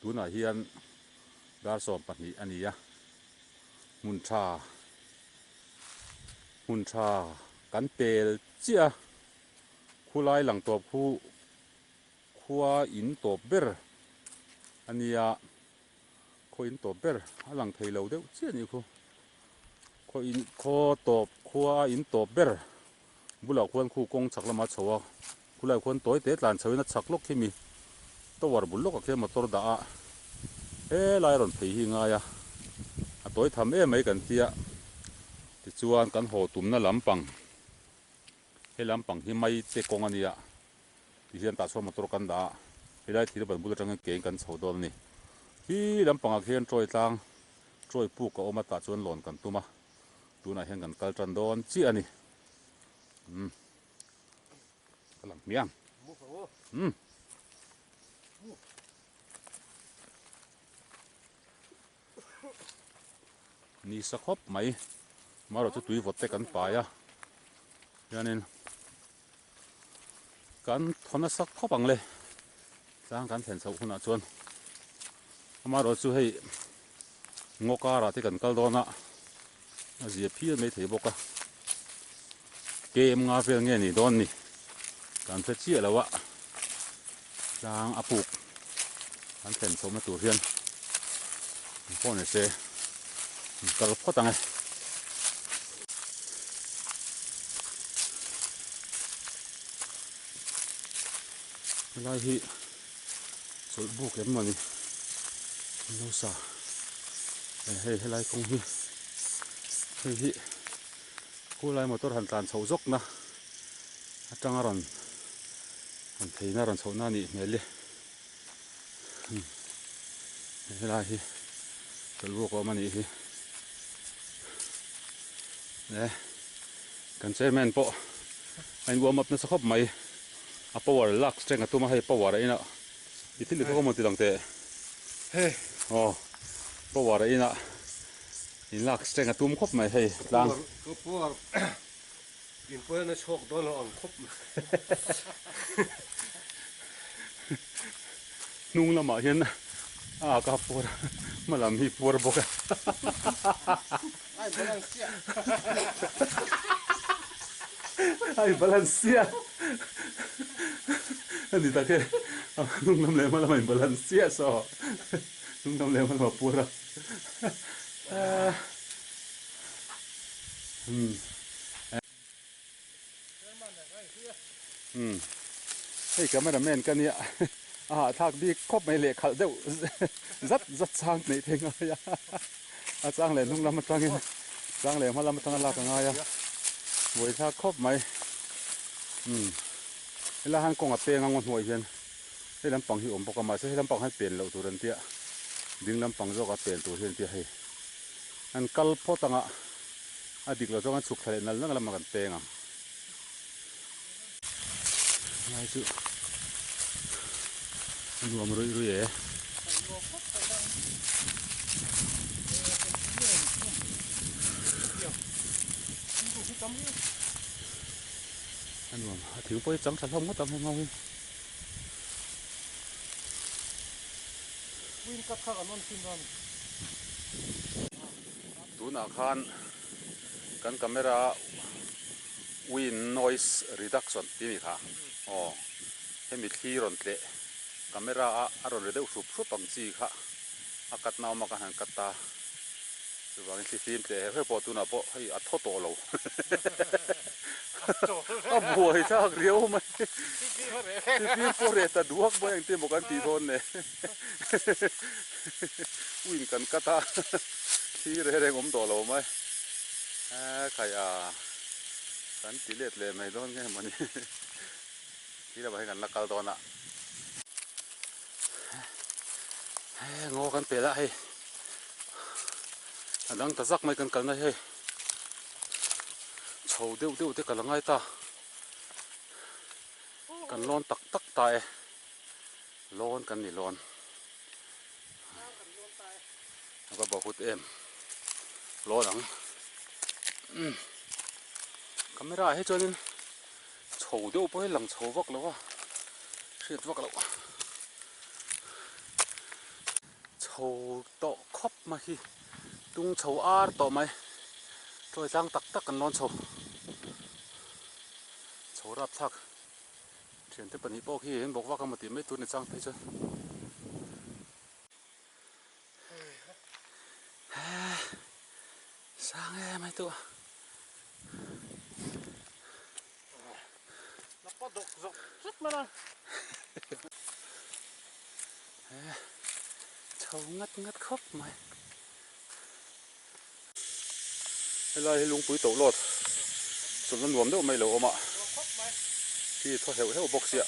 Tunah hian dar 12 a ni a, hmun tha hmun tha kan pel chiah a, khulai lang tawp khu khua in tawp ber a nia, khaw in tawp ber a lang thei lo deuh chiah a nih khu, khaw in khaw tawp khua in tawp ber. Bulah khuan khu kawng chhak lama chho a, khulaiah khuan tawi te tlan chhoin a chhak lawk khi mi tower bul lawkah khian motor dah a, helai rawn phei hi ngai a, a tawi tham em mai kan tia, tichuan kan haw tumna lampang, he lampang hi mai che kawng a nia, tihian tah chuan motor kan dah a, helai thir ban bul atangin kein kan chho dawn a ni, khi lampangah khian tawi tlang, tawi puk a awm a tah chuan lawn kan tum a. Tunah hian kan kal tan dawn chiah a ni. Umm. Ka lang hmiang. Umm. Ni sa khawp mai. Marawh chu tui vawt te kan pai a. Hianin kan thaw nasa khawp ang le. Tlang kan thlen chhoh hunah chuan amaherawh chu hei ngaw karah te kan kal dawn a a zia phian mai thei bawk a kem nga vel nge ni dawn ni kan hre chiah lo a tlang a puk kan thlen chhohna tur hian pawh ni se kal phawt ang e. Helai hi chawlh buk em mawni nausa hei helai kawng hi hei hi khulai motor han tlan chhoh zawk na atanga rawn han phei na rawn chhoh na anih hmel e helai hi chawlh buk a awm anih hi e kan chairman pawh a in warm up nasa khawp mai. A power lak strength a tum a hei power a inah i thil dik emaw ti lang teh hei aw power a inah in lak strength a tum khawp mai hei tlang ka power in pawh na chhuak dawn lo ang khawp mai hnung lamah hian a ka puar hma lam hi puar bawk a Ai balance chiah. Ai balance chiah. Ani tak e. A hnung lam leh hma lam a in balance chiah saw. Hnung lam leh hma lam a puar a. Hmm. Hmm. Hei cameraman ka nia. A hahthlak bik khawp mai leh khalh deuh zat zat chang neih thei ngai a. A chang leh hnung lam atangin chang leh hma lam atanga lak a ngai a. Buaithlak khawp mai. Hmm. Helai han kawng a peng a ngaw hnuai hian hei lampang hi awm bawk a mahse hei lampang hian pen loh tur an tia ding lampang zawk a pen tur hi an tia hei. An kal phawt anga a dik loh chuan kan chhuk thla leh nal nal lamah kan peng ang. Lai chu a nuam ruih ruih e. A nuam a thing pawh hi chang tha hlawm ngawt ang heng ho hi. Tunah khan kan camera wind noise reduction tih a ni kha aw hemi thli rawn tleh camera a a rawn ri deuh hrup hrup ang chi kha a cut na awm a ka han cut ta chuvangin thli fim tleh her her pawh tunah pawh hei a thaw tawh lo a buai thlak riau mai thli fim pawh reh ta duak mai engtin emaw kan tih dawn le. Uin kan cut a, thli reng reng awm tawh lo mai. Khai a, kan ti let leh mai dawn nge mawni. Thli lamah hian kan la kal dawn a. Ngaw kan pel a hei, a dang ta zak mai kan kalna hi hei. Chho deuh deuh te ka la ngai ta, kan lawn tak tak ta e. Lawn kan ni lawn. A va bahut em. Lawn ang. Umm. Camera ah hi chuanin chho deuh pawh hi lang chho vak lo a. Hriat vak loh. Chho tawh khawp mai hi tung chho ar tawh mai chawi tlang tak tak kan lawn chho chho rap thlak thiante pahnih pawh khi in bawk vak emaw tih mai tur ni chang phei chuan sang em mai tawh Chho ngat ngat khawp mai. Helai hi lungpui toh lawt chawlhna nuam deuh mai lo awm a, khi thaw heuh heuh bawk sia.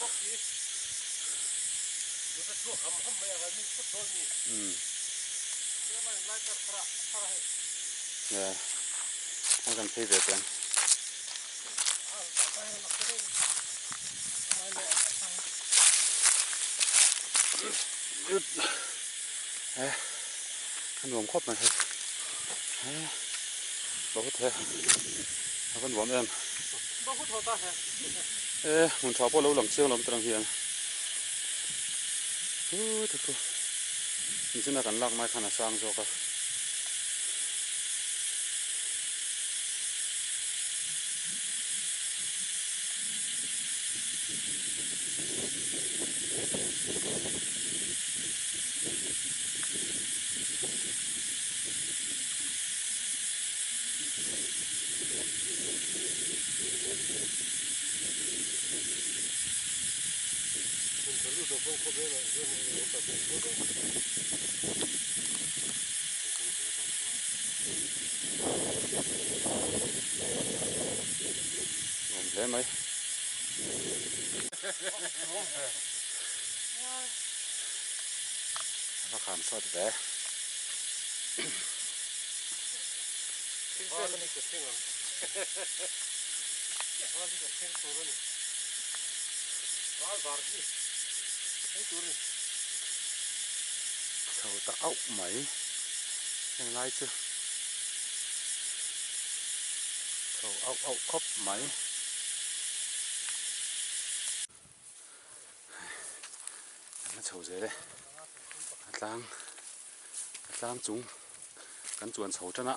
Umm. A kan phei ve teh ang. A nuam khawp mai hei bahut he a va nuam em e hmun tha pawh lo lang chiang lo ang tirang hian nichina kan lak mai khan a sang zawk a. Nuam hle mai. A va kham sawt ve. Chho ta auh mai heng lai chu chho auh auh khawp mai. An la chho zel e a tlang a tlang chung kan chuan chho tan a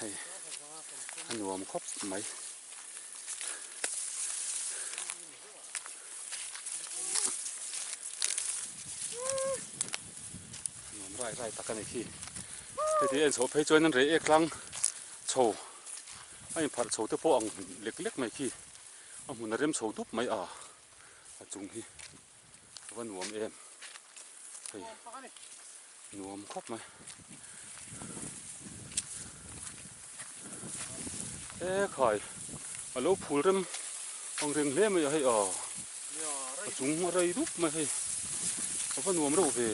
hei a nuam khawp mai. Nuam rai rai tak a ni khi. Heti en chhoh phei chuan an rei ek tlang chho a inpharh chho te pawh ang lek lek mai khi. A hmun a rem chho dup mai a, a chung hi a va nuam em. Hei nuam khawp mai. E khai a lo phul rem ang reng hle mai a hei a a chung a rei dup mai hei a va nuam reuh ve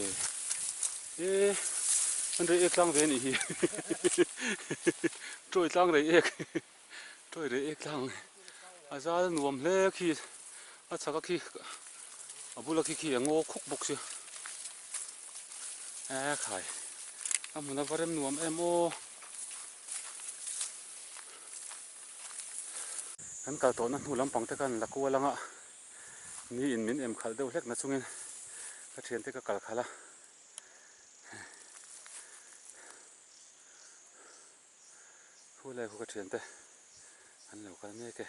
e an rei ek tlang ve a nih hi chawi tlang rei ek chawi rei ek tlang a zal nuam hle khi a chhak a khi a bula khi khi a ngaw khuk bawk sia e khai a hmun a va rem nuam em aw. Kan kal tawhna hnu lampang te khan la kual anga ni in min em khalh deuh hlek na chungin ka thiante ka kal khalh a. Khu lai khu ka thiante an lo kal mek e.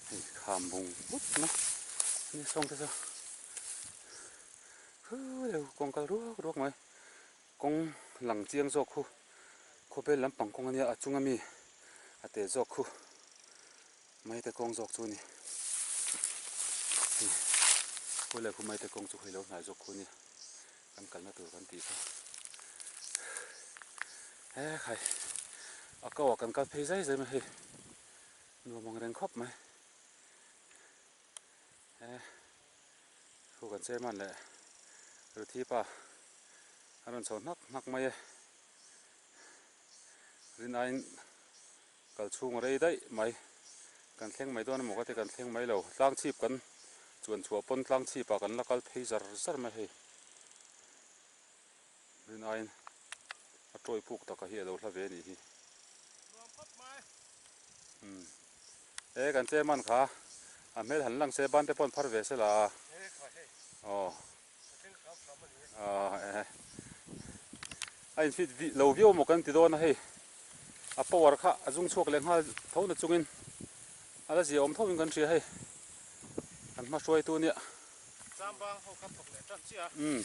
Hei kham bung vut mai a ni sawng te chu. Khu lai khu kawng kal ruak ruak mai. Kawng lang chiang zawk khu khawvel lampang kawng a nia a chunga mi a te zawk khu maite kawng zawk chu a ni. Hei khu leh khu maite kawng chu hei lo hnai zawk khu a nia kan kalna tur kan tih kha. He khai a ko ah kan kal phei zai zai mai hei nuam ang reng khawp mai. He khu kan chairman leh Ruthi pa a rawn chho hnak hnak mai e. Rinaiin kal chhung a rei daih mai. Kan thleng mai dawn emaw ka ti kan thleng mai lo. Tlang chhip kan chuan chhuah pawn tlang chhip ah kan la kal phei zar zar mai hei. Rinaiin a tawi puk taka hi a lo hla ve a nih hi. Umm e kan chairman kha a hmel han lang se ban te pawh an phar ve se la a. Aw. Aw e. A in fit lo viau maw kan ti dawn a hei a power kha a zung chhuak leh nghal tho na chungin a la zia awm tho in kan hria hei kan hma hruai tu nia. Chambang ho kha thawk leh tan chiah a. Umm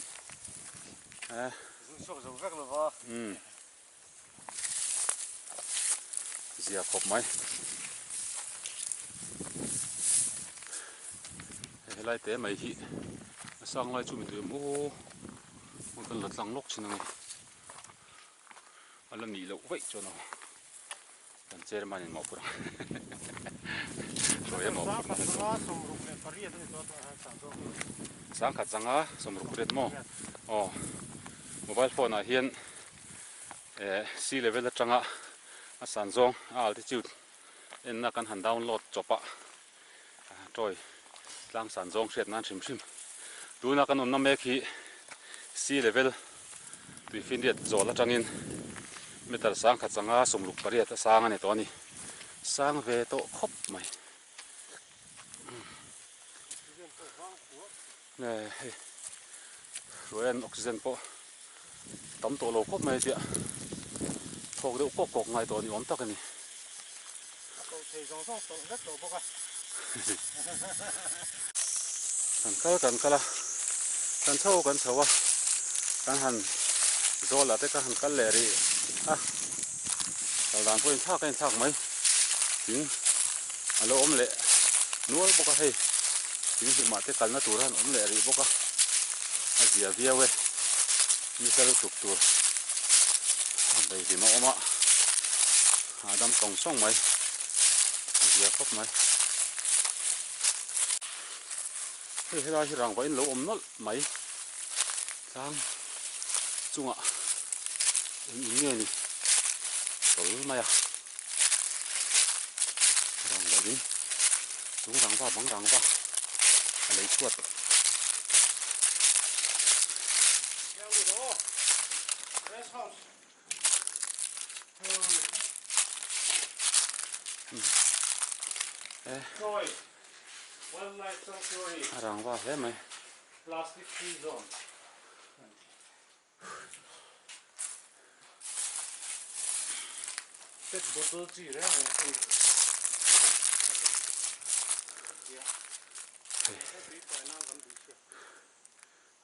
eh. Zung chhuak zo vek lova. Umm zia khawp mai. Hei helai te mai hi a sang lai chu mi tui em aw. Hmun kan la tlang lawk thin a ni. A la nih loh vaih chuan aw. Kan chairman in mawhphurh ang. Hruai a mawhphurh na chu. Sangkhat zanga sawmruk pariat maw? Aw. Mobile phone ah hian eh sea level atanga a san zawng a altitude enna kan han download chawp a. Tawi tlang san zawng hriat nan hrim hrim. Tuna kan awmna mek hi sea level tuifinriat zawl atangin meter sangkhat sanga 68 a sang a ni tawh a ni. Sang ve tawh khawp mai. Hei hruaian oxygen pawh tam tawh lo khawp mai tia thawk deuh kawk kawk ngai tawh ni awm tak a ni. A koh thei zawng zawng tawlh vek tawh bawk a. Kan kal kan kal a, kan chho kan chho a, kan han zawl ah te ka han kal leh rih a, kal dan pawh inthlak a inthlak mai thing a lo awm leh nual bawk a hei thing hlimah te kalna tur a han awm leh rih bawk a, a zia viau e nisa lutuk tur a daihlim a awm a a dam sawng sawng mai a zia khawp mai hei helai hi rangva in lo awm nawlh mai tlang chungah eng in nge ni tawl mai a rangva in chung rangva bang rangva a lei chhuat. A rangva hle mai.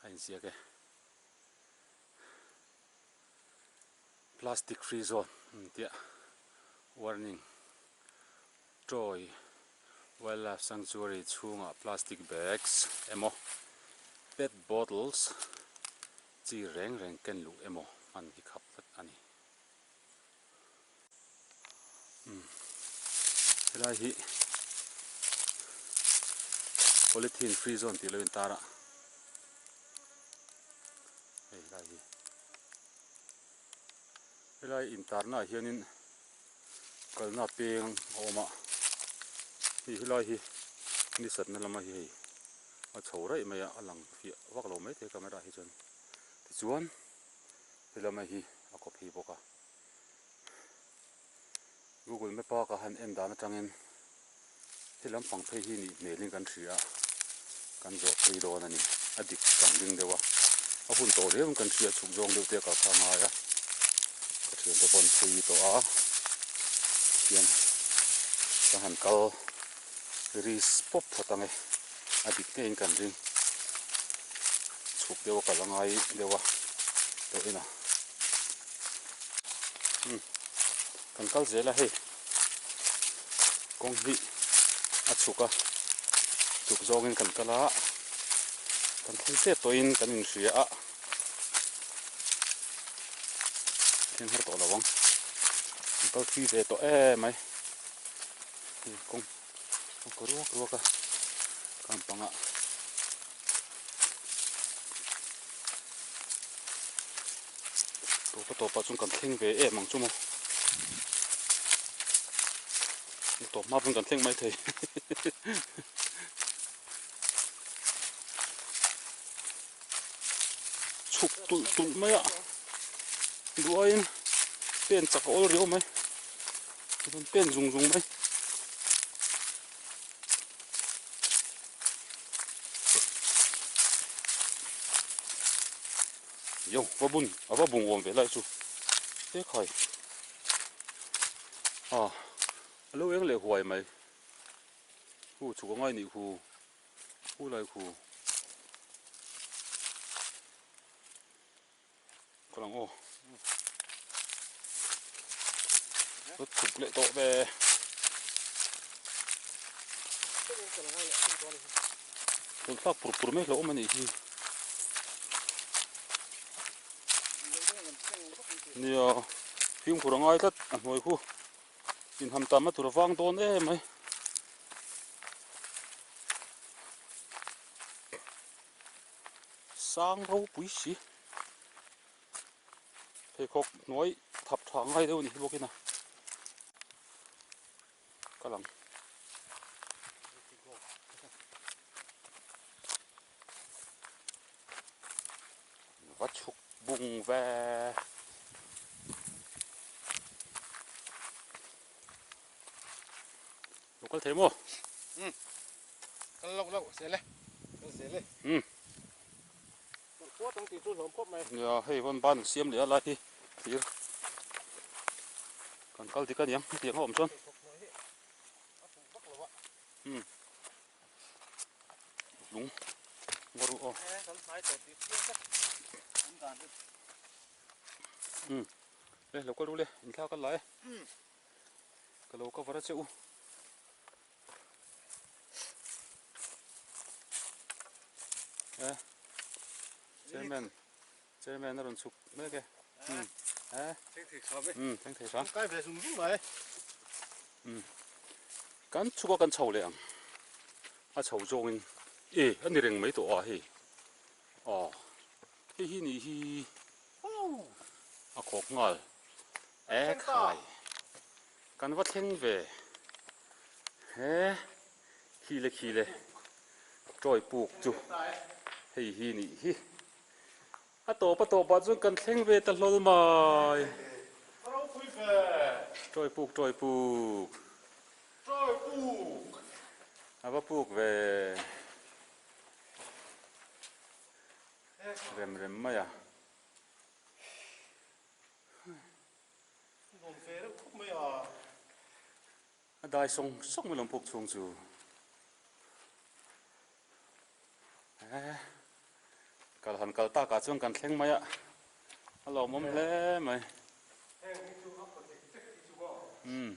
A inziak e. Plastic free zone an tia warning Troy Wildlife Sanctuary chhungah plastic bags emaw pet bottles chi reng reng ken luh emaw hman hi khap tlat a ni. Umm helai hi polythene free zone tih lo intar a hei helai hi helai intarna ah hianin kalna peng a awm a hei helai hi nisatna lama hi hei a chho raih mai a a lang fiah vak lo maithei camera ah hi chuan tichuan helama hi a kaw phei bawk a. Google map a ka han en dan atangin he lampang phei hi nih hmelin kan hria a, kan zawh phei dawn a ni. A dik tam ding deuh a, a hun tawh riauin kan hria chhuk zawng deuh te a kal kha a ngai a, ka thiante pawh an phei tawh a, tihian ka han kal ris pawp phawt ang e, a dik ngeiin kan ring chhuk deuh a kal a ngai deuh a tawh ina. Umm kan kal zel a hei kawng hi a chhuk a chhuk zawngin kan kal a kan thleng tep tawhin kan inhria a thleng har tawh lo ang kan kal thui ve tawh em mai hei kawng a kaw ruak ruak a kan pangah. Tawpa tawpah chuan kan thleng ve em ang chu maw. Tawp hma pawn kan thleng mai thei. Chhuk tulh tulh mai a. Duaiin pen chak a awl riau mai. Pen zung zung mai. Yo va bun a va bung awm ve lai chu. Teh khai. A a lo eng leh huai mai. Khu chhuk a ngai nih khu. Khu lai khu. Ka lang aw. Ka chhuk leh tawh ve. Tawlh thlak pur pur mai hlauhawm a nih hi. Nia fimkhur a ngai tlat a hnuai khu inham tamna tur a vang dawn em mai. Sang ropui si pheikhawk hnuai thap tha ngai deuh a ni hi bawk in a ka lang. Va chhuk bung ve. Lo kal thei maw? Um. Kal lo lo zel e. Kal zel e. Um. Kal puat ang tih chu hlawm khawp mai. Nia hei vawn ban siam leh a lai hi thir. Kan kal dik aniang hetiang a awm chuan. Um. Lung va ruh aw. Um. Le lo kal ru le in thla kal la e. Ka lo cover a che u. Eh. Chairman. Chairman a rawn chhuk mek e. Um. Eh. Thleng thei hram e. Um, thleng thei hram. Kai ve zung zung mai. Um. Kan chhuk a kan chho leh ang. A chho zawngin e a ni reng mai tawh a hei. Aw. Hei hi nih hi. A khawk nghal. E khai. Kan va thleng ve. He khi le khi le tawi puk chu hei hi nih hi. A tawp a tawpah chuan kan thleng ve ta hlawl mai. Tawi puk tawi puk. A va puk ve. Rem rem mai a. A dai sawng sawng mai lawm puk chhung chu. Eh, kal han kal takah chuan kan thleng mai a, a lawmawm hle mai. Umm.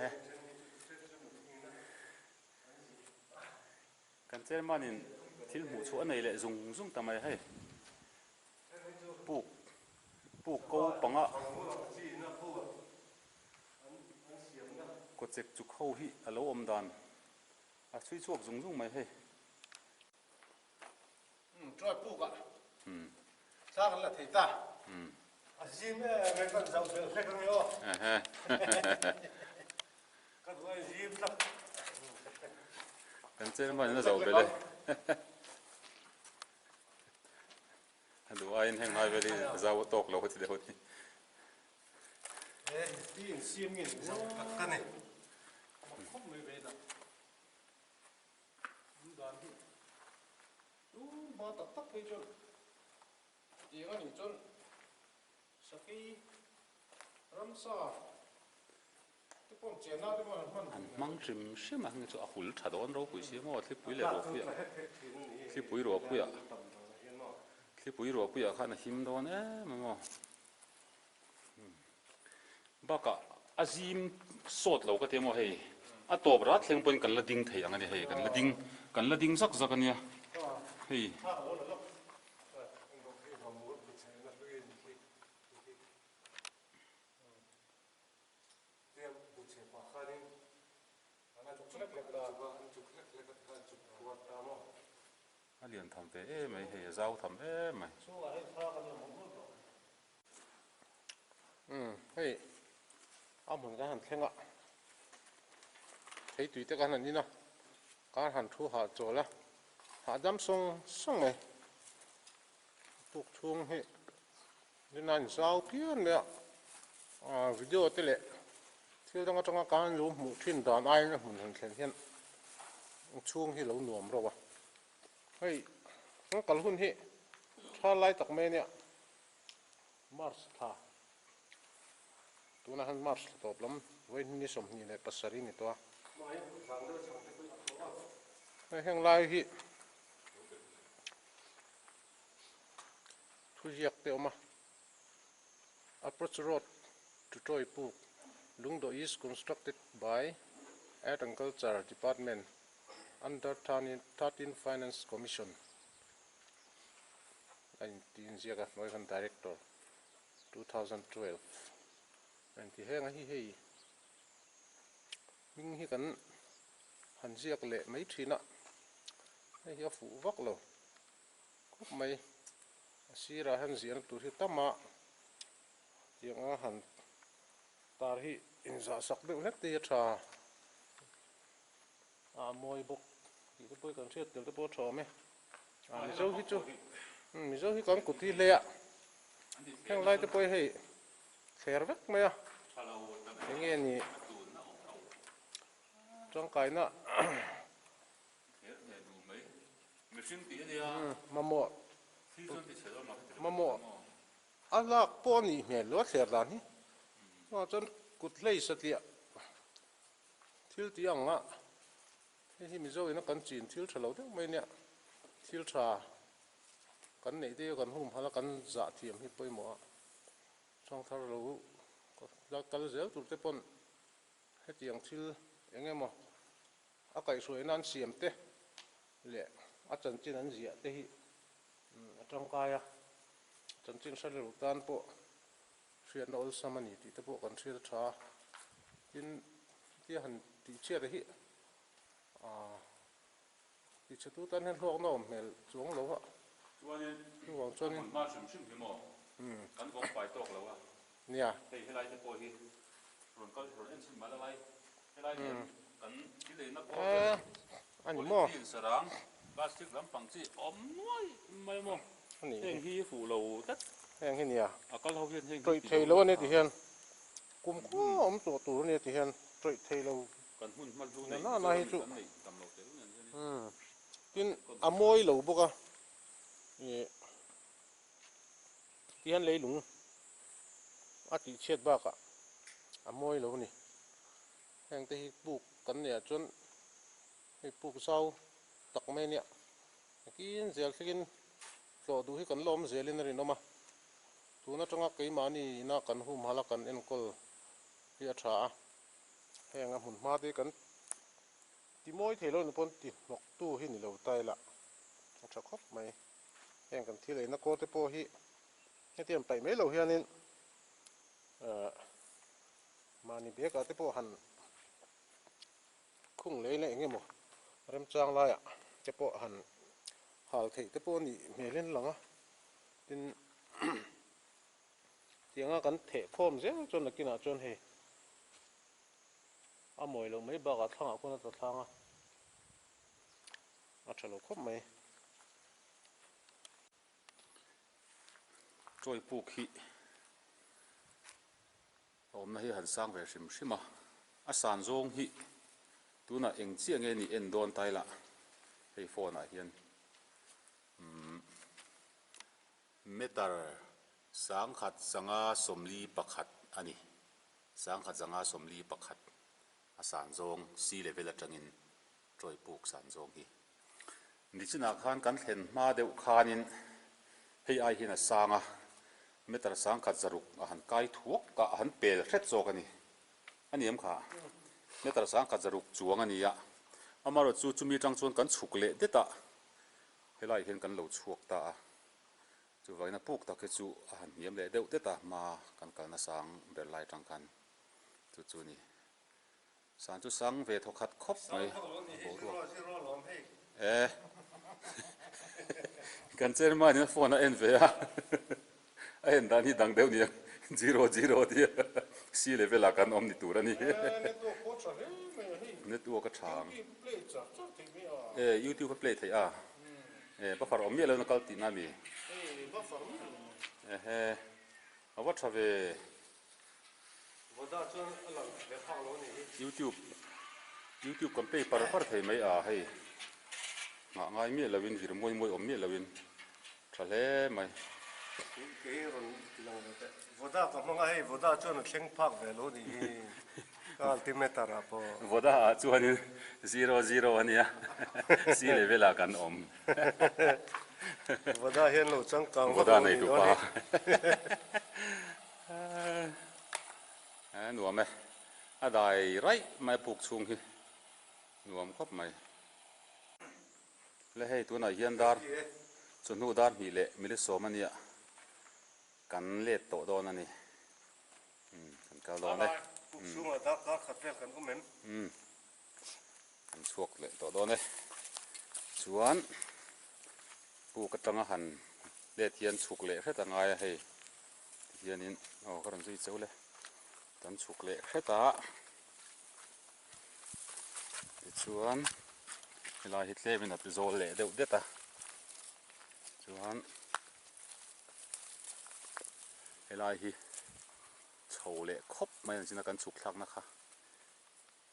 Eh. Kan chairman in thil hmuh chhuah a nei leh zung zung ta mai hei. Puk puk ko panga kawchek chuk ho hi a lo awm dan a chhui chhuak zung zung mai hei. Try puk ah thla kan la thei ta. A zim em em kan zau bel hlek ange aw. Ka duh a zim tlat. Kan chairman in a zau bel e. A duh aiin heng ngai vel hi zau a tawk lo a ti deuh a ni. He ti in siam nge zau tak ka nei. Mak khawp mai ve dah. An dan hi tun hma tak tak phei chuan tiang a nih chuan sakei ramsa te pawh chenna te pawh an hman An hmang hrim hrim a heng chu a hul tha dawn ropui si maw thlipui leh ruahpuiah thlipui ruahpuiah thlipui ruahpuiah khan a him dawn em a maw. Bakah a zim sawt lo ka ti emaw hei a tawp rat thleng pawhin kan la ding thei ang a ni hei kan la ding kan la ding zak zak a nia hei. A lian tham ve em mai hei a zau tham em mai. Umm hei a hmun kan han thleng a thei tui te kan han in a kan han thu hah chawl a hahdam sawng sawng mai tuk chhung hi rin a inzau phian mai a ah video te leh thil dang atanga kan lo hmuh thin dan aiin a hmun han thlen hian chhung hi lo nuam reuh a hei. Kan kal hun hi tha lai tak mai a nia. March thla tunah hian March thla tawp lam vawiin ni 27 a ni tawh a. Hei heng lai hi thuziak te a awm a. Approach road to Tawipuk, Lungdawh is constructed by Art and Culture Department under 13 Finance Commission a inti inziak a hnuai khan Director 2012 a inti heng a hi hei hming hi kan han ziak leh mai thin a hei hi a fuh vak lo khawp mai a sirah hian ziahna tur hi tam a tiang anga han tar hi inzah sak deuh hlek te hi a tha a mawi bawk tih te pawh hi kan hriat tel te pawh a tha awm e a mizo hi chu mizo hi kan kut hi hle a heng lai te pawh hi hei thler vek mai a enge ni tangkaina Mamawh mamawh a lak pawh a nih hmel lo a thler dan hi chuvang chuan kut hlei satliah thil tih ang a hei hi Mizo ina kan chin thil tha lo deuh mai ania thil tha kan neih te hi kan humhalh a kan zah thiam hi pawimawh a changthar lo la kal zel tur te pawn hetiang thil eng emaw A kaihhruaina an siam te leh a chanchin an ziah te hi a tangkai a, chanchin hre lo tan pawh hriatna awlsam a ni tih te pawh kan hriat a tha a. Tin, hetia han tihchhiat hi aaa tihchhetu tan hian hlawkna awm hmel chuang lo a. Chuanin, Chuvang chuanin. A hmun hma hrim hrim hi maw kan vawng fai tawk lo a. Nia. Hei helai te pawh hi rawn kal rawn en chhin mah la lai. Helai hian kan thil eina pawh hian polythene sarang plastic lampang chi awm nuai mai maw heng hi fuh lo tlat heng hi nia a kal ho hian heng hi tawih thei lo a nia ti hian kum khua awm tawh tur a nia ti hian tawih thei lo kan hmun hma hlu nei Mizoram in kan neih tam lo tel nen hian in tin a mawi lo bawk a ih ti hian leilung a tih chhiat bakah a mawi lo a ni. Heng te hi puk kan neih ah chuan hei puk zau tak mai a nia. Engtin zel thlengin tlawh duh hi kan la awm zelin a rinawm a. Tun atanga keimahni ina kan humhalh a kan enkawl hi a tha a. Heng a hmun hma te hi kan ti mawi thei lo ni pawn ti hnawk tu hi ni lo ta ila a tha khawp mai. Heng kan thil eina kaw te pawh hi hetiang paih mai lo hianin ahh Mahni bag ah te pawh han khung lei leh eng emaw remchang laiah te pawh han hal theih te pawh a nih hmelin a lang a, tin tianga kan theh khawm zel chuan nakinah chuan hei a mawi loh mai bakah thlangah khuan a tla thlang a, a tha lo khawp mai. Chawi puk hi a awmna hi a han sang ve hrim hrim a, a san zawng hi tunah eng chiah nge ni en dawn ta ila hei phone ah hian umm meter 1501 a ni, 1501 a san zawng sea level atangin chawi puk san zawng hi. Nichinah khan kan thlen hma deuh khanin hei ai hian a sang a, meter 1600 a han kai thuak a, a han pel hret zawk a ni. A ni em kha? Meter 1600 chuang a ni a, amaherawhchu chu chumi atang chuan kan chhuk leh det a, helaiah hian kan lo chhuak ta a. Chuvangin a puk tak hi chu a han hniam leh deuh det a, hma kan kalna sang ber lai atang khan chu chu a ni. San chu sang ve thaw khat khawp mai boruak e kan chairman in a phone a en ve a a en dan hi dang deuh nia zero zero tia sea level ah kan awm ni tur a ni network a tha ang e youtube a play theih a e buffer awm miah lo in a kal tihna a mi ehe a va tha ve. Voda chuan a lang ve phak lo a nih hi. YouTube YouTube kan play par par thei mai a hei. Nghah ngai miah loin vir muai muai awm miah loin tha hle mai. Kei rawn ti lang ve teh. Voda ka hmang a hei Voda chuan a thleng phak ve lo nih hi ka altimeter ah pawh. Voda ah chuanin zero zero a nia sea level ah kan awm. Voda hian lo changkang vak lo nih dawn hi. A nuam e. A dai raih mai a puk chhung hi. Nuam khawp mai. Le hei tunah hian dar chawhnu dar hnih leh milisawm a nia kan let tawh dawn a ni. Umm kan kal dawn e. Puk chhungah dar kar khat vel kan awm em? Umm kan chhuak leh tawh dawn e. Chuan puk atanga han let hian chhuk leh hret a ngai a hei tihianin aw ka rawn zui cheu le kan chhuk leh hret a. Tichuan helai hi tlem in a ti zawl leh deuh det a chuan helai hi chho leh khawp mai ang china kan chhuk thlakna kha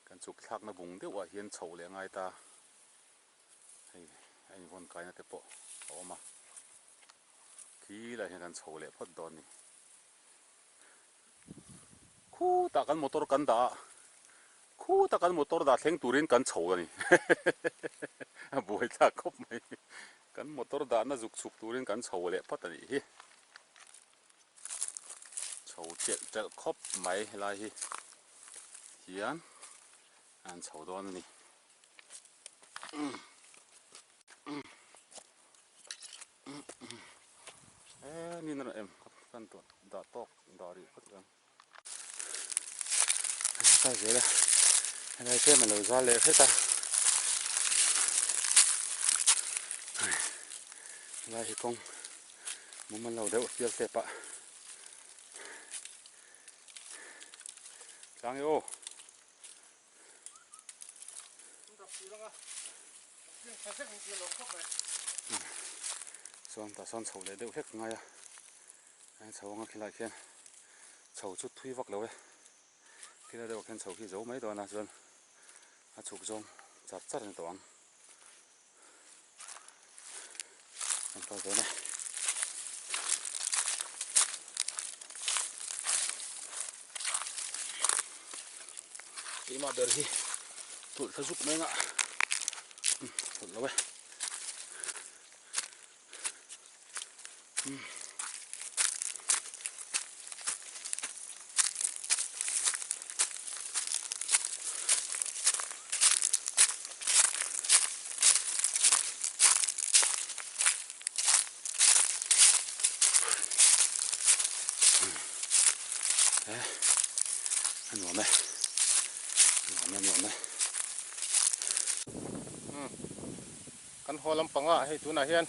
kan chhuk thlakna bung deuh ah hian chho leh a ngai ta hei a invawn kaina te pawh a awm a khi lai hian kan chho leh phawt dawn a ni. Khutah kan motor kan dah a, khutah kan motor dah thleng turin kan chho a ni. A buaithlak khawp mai. Kan motor dahna zuk chhuk turin kan chho leh phawt a nih hi. Chho telh telh khawp mai helai hi hian an chho dawn a ni. He ni na em kan tawh dah tawk dah rih phawt ang kal zel a helai tlem a lo zal leh hret a helai hi kawng mumal lo deuh fial step ah tlang e aw. Chuan tah sawn chho leh deuh hlek ngai a a chho anga khilaiah khian chho chu thui vak lo e khilai deuhah khian chho khi zo mai dawn a chuan a chhuk zawng char char a ni tawh ang kan kal dawn e. Keimah ber hi tawlh thla zuk mai anga tawlh lo e. A nuam e a nuam e a nuam e. Kan haw lampangah hei tunah hian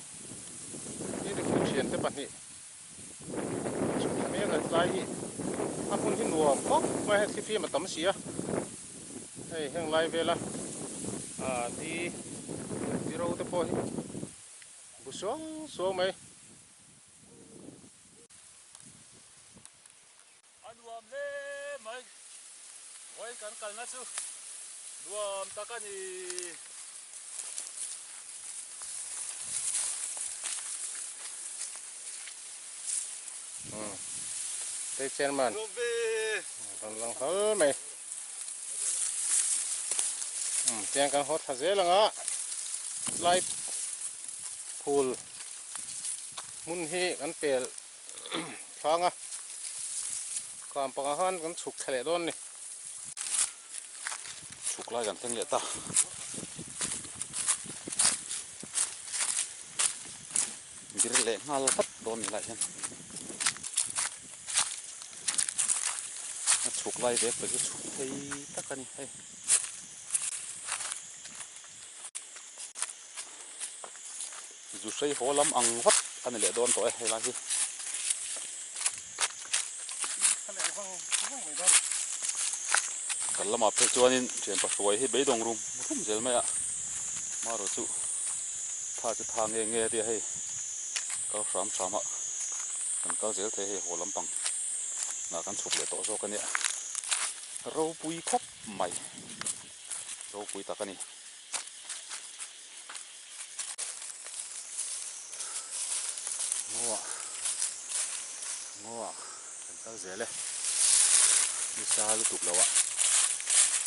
beautiful thiante pahnih chhuk thla mek a tlai hi a hmun hi nuam khawp mai a hei thlifim a tam si a hei heng lai vela ah di di ro te pawh hi bu suau suau mai. A nuam hle mai. Vawiin kan kalna chu nuam tak a ni. Umm Day chairman rawn lang hlawl mai. Umm tiang kan haw thla zel ang a tlai phul hmun hi kan pel Thlang a, kam pangah khan kan chhuk thla leh dawn a ni. Chhuk lai kan thleng leh ta. Bir leh nghal vat dawn ni lai hian. A chhuk lai vek pawh hi chhuk thei tak a ni hei. Zu hrei haw lam ang vat a ni leh dawn tawh e helai hi. Kal lamah phei chuanin thianpa hruai hi beidawng rum rum zel mai a, marawh chu tha chu tha nge nge a tia hei kal hram hram a kan kal zel thei hei haw lampang ah kan chhuk leh tawh zawk a nia ropui khawp mai ropui tak a ni. Ngaw ah ngaw ah kan kal zel e nisa lutuk lo ah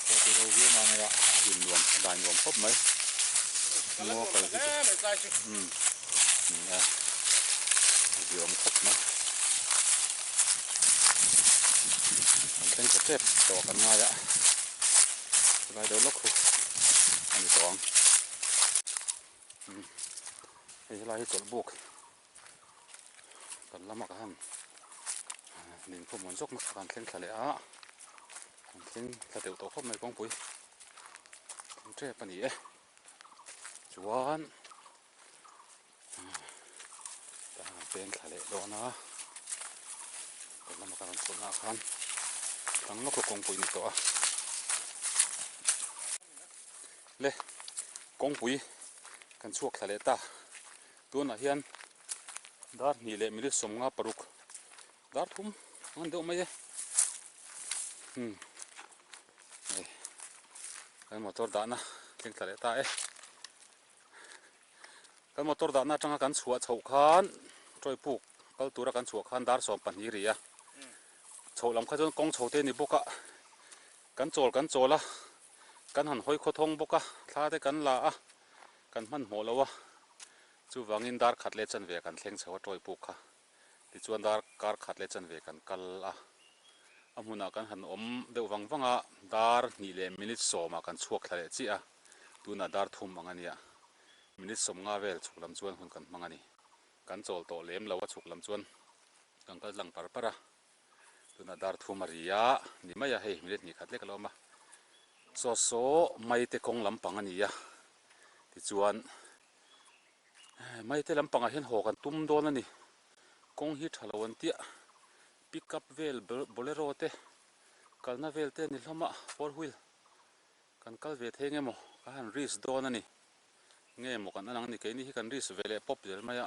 khua te ro viau nana a a hlim nuam a dai nuam khawp mai ngaw kal hi chu umm nia a ziawm khawp mai kan thleng tha tep tawh kan ngai a chulai deuh lawk khu a ni tawh ang. Hei helai hi chawlhbuk kan lama ka han dingkhawm muan zawk nasa kan thleng thla leh a kan thleng thla deuh tawh khawp mai kawngpui thleng tep a ni e chuan tah hian an peng thla leh dawn a kan lama ka rawn chhuahna ah khan tlang lawk kawngpui a ni tawh a. Le kawngpui kan chhuak thla leh ta tunah hian dar hnih leh minute 56 dar thum a ngan deuh mai e umm hei kan motor dahna thleng thla leh ta e kan motor dahna atanga kan chhuah chhoh khan tawi puk kal tura kan chhuah khan dar 12 ri a chhoh lam kha chuan kawng chho te a ni bawk a. Kan chawl kan chawl a, kan han hawi khawthawng bawk a, thla te kan la a, kan hmanhmawh lo a, chuvangin dar khat leh chanve kan thleng chho a tawi puk kha, tichuan dar kar khat leh chanve kan kal a, a hmunah kan han awm deuh vang vang a, dar hnih leh minute sawmah kan chhuak thla leh chiah a, tunah dar thum ang a nia, minute 50 vel chhuk lam chuan hun kan hmang a ni, kan chawl tawh lem lo a chhuk lam chuan kan kal tlang par par a. Tunah dar thum a ri a ni mai a hei minute hnih khat lek a lo awm a chaw saw maite kawng lampang a ni a tichuan maite lampangah hian haw kan tum dawn a ni kawng hi tha lo an tia pick up vel bolero te kalna vel te a ni hlawm a four wheel kan kal ve thei nge maw ka han risk dawn a ni nge maw kan an ang a ni keini hi kan risk ve leh pawp zel mai a.